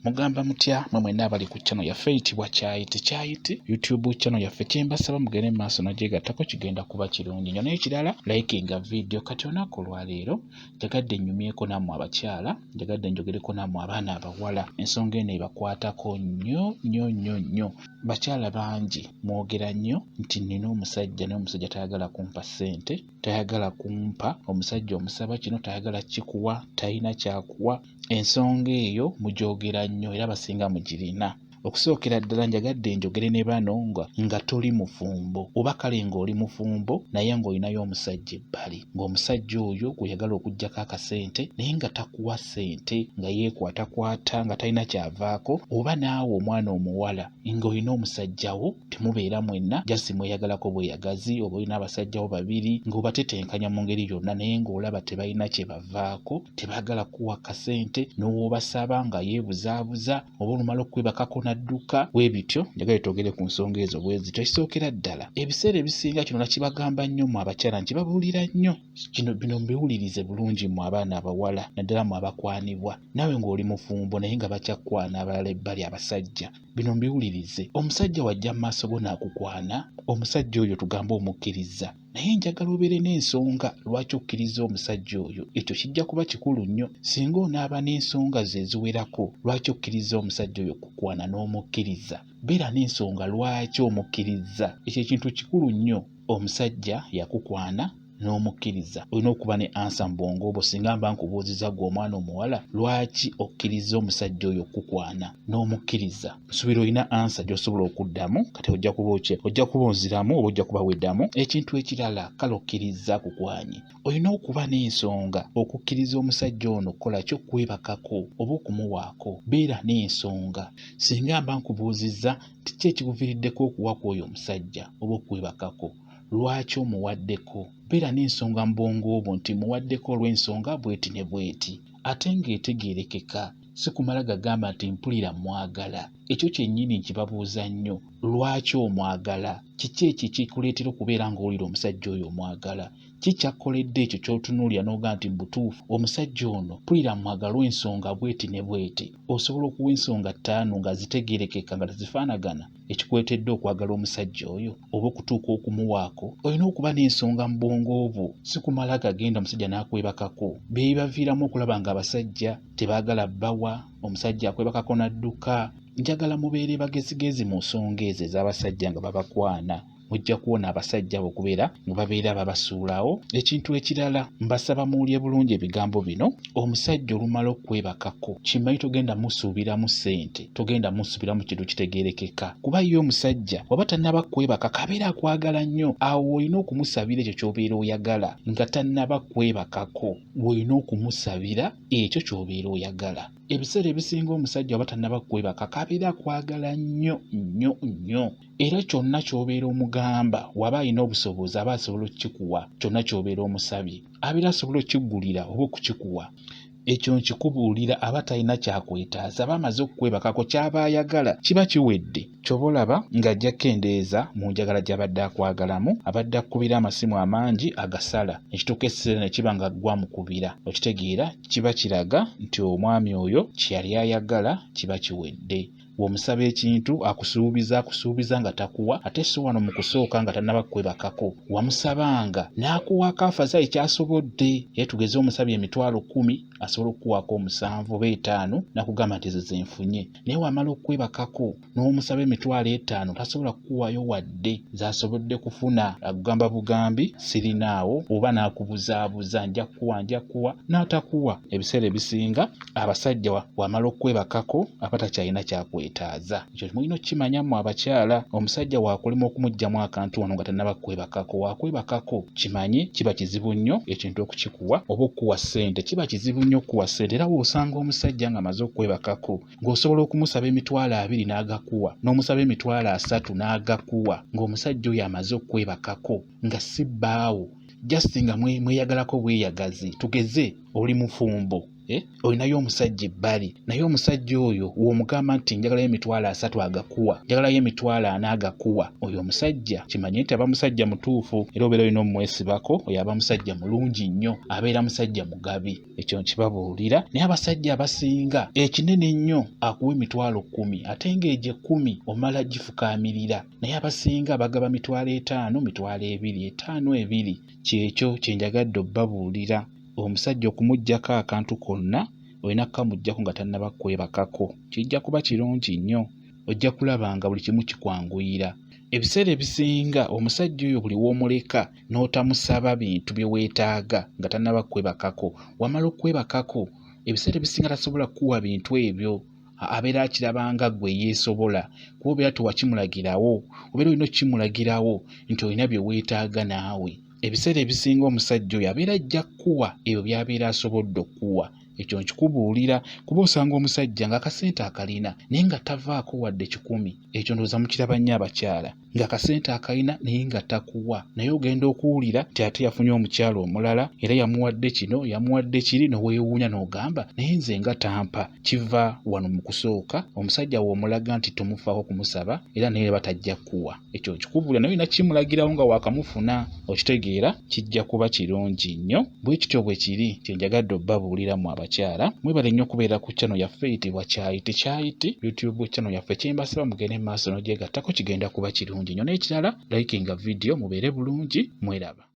Mugamba mutya mwe mwenna abali ku channel yaffe eyitibwa Kyayiti Kyayiti YouTube channel yaffe, kyembasaba mugende mu maaso nogyegattako, kigenda kuba kirungi nnyo. Naye ekirala, likinga video. Kati olunaku olwaleero njagadde nnyumyeko nammwe abakyala, njagadde njogereko nammwe abaana abawala. Ensonga eno ebakwatako nnyo nnyo nnyo nnyo. Bakyala bangi mwogera nnyo nti nnina omusajja naye omusajja tayagala kumpa ssente, tayagala kumpa. Omusajja omusaba kino tayagala kikuwa, talina kyakuwa. Ensonga eyo mugyogera nnyo era abasinga mugirina. Okusookera ddala njagadde njogere ne bano nga toli mufumbo oba kale ng'oli mufumbo naye ng'olinayo omusajja ebbali, ng'omusajja oyo gw'oyagala okuggyako akasente naye nga takuwa ssente, nga yeekwatakwata nga talina ky'avaako, oba naawe omwana omuwala ng'olina omusajja wo temubeera mwenna, just mweyagalako bweyagazi, oba olina abasajja bo babiri ng'obatetenkanya mu ngeri yonna naye ng'olaba tebalina kye bavaako, tebaagala kukuwa kasente, n'owobasaba nga yeebuzaabuza oba olumala okwebakako n'adduka. Bwe bityo njagala twogere ku nsonga ezo bwe zityo. Ekisookera ddala, ebiseera ebisinga kino nakibagamba nnyo mu abakyala, nkibabuulira nnyo kino, bino mbiwulirize bulungi mu abaana abawala, naddala mu abakwanibwa, naawe ng'oli mufumbo naye nga bakyakwana abalala ebbali abasajja, bino mbiwulirize. Omusajja wajja mu maaso go n'akukwana, omusajja oyo tugambe omukkirizza, naye njagala obeere n'ensonga lwaki okkiriza omusajja oyo. Ekyo kijja kuba kikulu nnyo singa onaaba n'ensonga ze eziwerako lwaki okkiriza omusajja oyo okukwana n'omukkiriza. Beera n'ensonga lwaki omukkiriza, ekyo ekintu kikulu nnyo. Omusajja yakukwana n'omukkiriza, olina okuba ne ansa mu bwongo bwo. Singa mba nkubuuziza ggwe omwana omuwala, lwaki okkiriza omusajja oyo okukukwana n'omukkiriza, nsuubira olina ansa gy'osobola okuddamu. Kati ojja kuba okye ojja kuba onziramu oba ojja kuba weddamu. Ekintu ekirala, kale okkiriza akukwanye, olina okuba n'ensonga okukkiriza omusajja ono okukola ki, okwebakako oba okumuwaako. Beera n'ensonga. Singa mba nkubuuzizza nti ki ekikuviiriddeko okuwa ku oyo omusajja oba okwebakako, lwaki omuwaddeko, beera n'ensonga mu bwongo bwo nti muwaddeko olw'ensonga bw'eti ne bw'eti, ate ng'etegeerekeka, si kumala gagamba nti mpulira mwagala. Ekyo kyennyini nkibabuuza nnyo, lwaki omwagala? Kiki ekyo ekikuleetera okubeera ng'owulira omusajja oyo omwagala? Ki ky'akkoledde ekyo ky'otunuulira n'ogamba nti mu butuufu omusajja ono mpulira mmwagala olw'ensonga bw'eti ne bw'eti? Osobola okuwa ensonga ttaano nga zitegeerekeka nga tezifaanagana ekikuleetedde okwagala omusajja oyo oba okutuuka okumuwaako? Olina okuba n'ensonga mu bwongo bwo, si kumala gagenda omusajja n'akwebakako. Bye bibaviiramu okulaba ng'abasajja tebaagala bbawa, omusajja akwebakako n'adduka. Njagala mubeere bagezigezi mu nsonga ezo ez'abasajja nga babakwana. Mujja kuwona abasajja abo okubeera nga babeera babasuulawo. Ekintu ekirala, mbasaba muwulire bulungi ebigambo bino. Omusajja olumala okwebakako, kimanyi togenda musuubiramu ssente, togenda musuubiramu kintu kitegeerekeka, kuba ye omusajja waba tannaba kwebakako abeera akwagala nnyo. Awo olina okumusabira ekyo ky'obeera oyagala nga tannaba kwebakako, olina okumusabira ekyo ky'obeera oyagala. Ebiseera ebisinga omusajja waba tannaba kwebakako abeera akwagala nnyo nnyo nnyo, era kyonna ky'obeera omugamba waba alina obusobozi aba asobola okukikuwa. Kyonna ky'obeera omusabye abeera asobola okukigulira oba okukikuwa. Ekyo nkikubuulira, aba talina kyakwetaaza, aba amaze okukwebakako, ky'aba ayagala kiba kiwedde. Ky'oba olaba ng'ajja kukendeeza mu njagala gy'abadde akwagalamu, abadde akukubira amasimu amangi agasala, ekituuka ekiseera ne kiba nga ggwe amukubira. Okitegeera, kiba kiraga nti omwami oyo kye yali ayagala kiba kiwedde. Bw'omusaba ekintu akusuubiza akusuubiza nga takuwa, ate so wano mu kusooka nga tannaba kukwebakako wamusabanga n'akuwaako afazayi ky'asobodde. Era tugeze omusabye emitwalo 10, asobola okukuwaako 7 oba 5 n'akugamba nti ezo ze nfunye. Naye wamala okukwebakako n'omusaba emitwalo 5 tasobola kukuwaayo wadde z'asobodde kufuna, akugamba bugambi sirinaawo oba n'akubuzaabuza nja kukuwa nja kukuwa n'atakuwa. Ebiseera ebisinga abasajja wamala okwebakako aba takyalina kyakwetaaza. Ekyo mulina okukimanya mmwe abakyala. Omusajja wakulema okumuggyamu akantu wano nga tannaba kukwebakako, wakwebakako kimanye kiba kizibu nnyo ekintu okukikuwa oba okukuwa ssente, kiba kizibu nnyo okukuwa ssente. Era w'osanga omusajja ng'amaze okwebakako ng'osobola okumusaba emitwalo 20 n'agakuwa, n'omusaba emitwalo 30 n'agakuwa, ng'omusajja oyo amaze okwebakako nga si bbaawo, just nga mweyagalako bweyagazi. Tugeze oli mufumbo Eh? Olinayo omusajja ebbali, naye omusajja oyo w'omugamba nti njagalayo 300,000 agakuwa, njagalayo 400,000 agakuwa, oyo omusajja kimanye nti aba musajja mutuufu, era obeera olina omwesibako. Oyo aba musajja mulungi nnyo, abeera musajja mugabi, ekyo nkibabuulira. Naye abasajja abasinga ekinene ennyo akuwa 10,000, ate ng'egyo 10 omala gifukaamirira. Naye abasinga bagaba 50,000, 20,000, 5, 2. Kyekyo kye njagadde obbabuulira. Omusajja okumuggyako akantu konna olina kukamuggyako nga tannaba kwebakako, kijja kuba kirungi nnyo, ojja kulaba nga buli kimu kikwanguyira. Ebiseera ebisinga omusajja oyo buli w'omuleka n'otamusaba bintu bye weetaaga nga tannaba kwebakako, wamala okwebakako ebiseera ebisinga tasobola kukuwa bintu ebyo, abeera akiraba nga ggwe yeesobola, kuba obeera tewakimulagirawo. Obeera olina okukimulagirawo nti olina bye weetaaga naawe. Ebiseera ebisinga omusajja oyo abeera ajja kukuwa ebyo by'abeera asobodde okukuwa, ekyo nkikubuulira, kuba osanga omusajja ng'akasente akalina naye nga tavaako wadde 100. Ekyo ndowooza mukiraba nnyo abakyala, ng'akasente akalina naye nga takuwa, naye ogenda okuwulira nti ate yafunye omukyala omulala era yamuwadde kino, yamuwadde kiri, noweewuunya n'ogamba naye nze nga tampa. Kiva wano mu kusooka omusajja w'omulaga nti tomufaako kumusaba, era naye batajja kukuwa. Ekyo nkikubuulira, naye olina kimulagirawo nga waakamufuna, okitegeera, kijja kuba kirungi nnyo. Bwe kityo bwe kiri, kye njagadde obbabuuliramu abakyala. Mwebale nnyo okubeera ku channel yaffe eyitibwa Kyayiti Kyayiti YouTube channel yaffe. Kyembasaba mugende mu maaso n'ogyegattako, kigenda kuba kirungi nnyo. N'ekirala, likinga video, mubeere bulungi, mweraba.